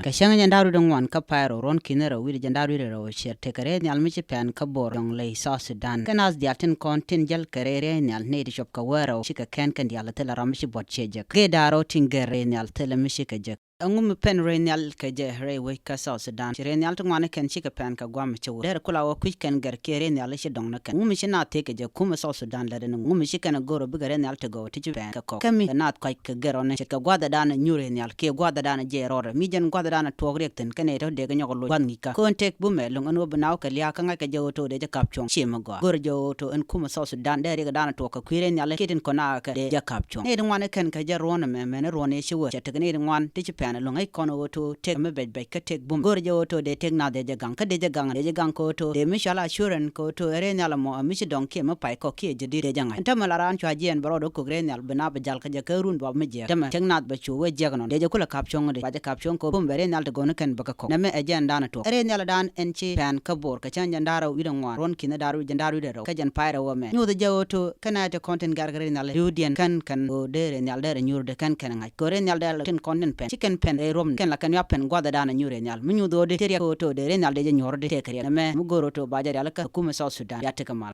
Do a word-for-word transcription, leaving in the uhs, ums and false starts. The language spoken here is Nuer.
Kɛ cäŋ jɛn da̱r wi̱cdɛ ŋuan kä pay rɛw ruɔ̱n ki̱n rɛw wi̱cdɛ jɛn da̱r wi̱cdɛ rɛw ciɛ tekɛ rɛy nhial mi ci pɛn kä Bor Jonglei South Sudan. Kɛn nath diaal tin kɔn tin jäl kɛ rɛy rɛy nhial nɛy ti cuɔp kɛ wee rɛw cikɛ kɛn kɛn diaal thilɛ ram mi ci buɔt ciɛ jek. Gee da̱r rɛw tin gɛr rɛy nhial thilɛ mi cikɛ jek. Ɛŋu mi pɛn rɛy nhial kɛ jɛ rɛy wec kä South Sudan? Ci rɛy nhial ti ŋuan kɛn cikɛ pɛn kɛ guam mi ci wä. Derɛ kula wä kui̱c kɛn gɛr kiɛ rɛy nhial ci dɔŋ ni kɛn. Ɛŋu mi ci naath tëëk kɛ jɛ kumɛ South Sudan lät ni ŋu mi ci kɛn go̱r ɔ bikɛ rɛy nhial ti gɔw ti ci pɛn kɛ kɔk. Kä mi kɛ naath kɔc kɛ gɛr ɔ ni ce̱tkɛ gua̱thɛ dan nyur rɛy nhial kiɛ gua̱thɛ dan jɛ rɔɔdɛ. Mi jɛn gua̱thɛ dan tuɔɔk riɛk thi̱n kɛn ɛ tɔ dee kɛ nyɔk loc gua̱th ŋi̱i̱kä. Ko̱n tëëk bumɛ lo̱ŋ ɛn wä bi naaw kɛ lia̱a̱ kä ŋa̱c kɛ jɛ ɣöö to̱ dee jɛ kap cuɔ̱ŋ. Ciɛ mi gɔaa. Go̱r jɛ ɣöö to̱ ɛn kumɛ South Sudan dee riɛk dan tuɔɔk kɛ kui̱ rɛy nhial kiɛ tin kɔn a kɛ dee jɛ kap cuɔ̱ŋ. Nɛy ti ŋuan kɛn kɛ jɛ ruɔ̱n ɛmɛ mɛn ruɔ̱n ɛ ci wä cɛ tek nɛy ti ŋuan ti ci pɛn lo̱ŋ ɛ kɔn ɣöö to̱ tëëk mi bɛc bɛc kä tëëk bum. Go̱r jɛ ɣöö to̱ dee tëëk naath dee jɛ gaŋ kä dee jɛ gaŋ dee jɛ gaŋ kɛ ɣöö to̱ dee mi cɔal assurance kɛ ɣöö to̱ ɛ rɛy nhial ɛmɔ ɛ mi ci dɔŋ kiɛ mi pay kɔk kiɛ jɛ di̱t dee jɛ ŋa̱c. Ɛn tämɛ la raan cua jiɛɛn bɛ rɔɔd ɛ kok rɛy nhial bi na bi jal kä jɛ kä run bap mi jiɛk. Tämɛ tëëk naath bɛ cu wee jiɛk nɔn dee jɛ kulɛ kap cuɔ̱ŋ di ba jɛ kap cuɔ̱ŋ kɛ ɣöö bum bɛ rɛy nhial ti gɔ̱n kɛn bɛ kɛ kɔk. Nɛmɛ ɛ jɛn dan ɛ tuɔk ɛ rɛy nhial dan ɛn ci pɛn kä Bor kɛ cäŋ jɛn da̱r wi̱cdɛ ŋuan ruɔ̱n ki̱n da̱r wi̱cdɛ da̱r wi̱cdɛ rɛw kä jɛn pay rɛw ɛmɛ nyuuth jɛ ɣöö to̱ kɛn a ti kɔn tin gɛr kɛ rɛy nhial ri̱wdiɛn kɛn kɛn ɣöö dee rɛy nhial dee rɛ nyuur dee kɛn kɛn ŋa̱c kɛ rɛy nhial dee la tin kɔn tin pɛn ci kɛn pɛn rɛy ruɔ̱m kɛn la kɛn yua pɛn gua̱thɛ dan nyuur rɛy nhial mi nyuuth ɣöö dee ti riɛk ɣöö to̱ dee rɛy nhial dee jɛ nyuɔr dee tëëk kɛ riɛk. Nɛmɛ mi go̱r ɣöö to̱ ba jɛ rial kä kumɛ South Sudan ya tekɛ mal.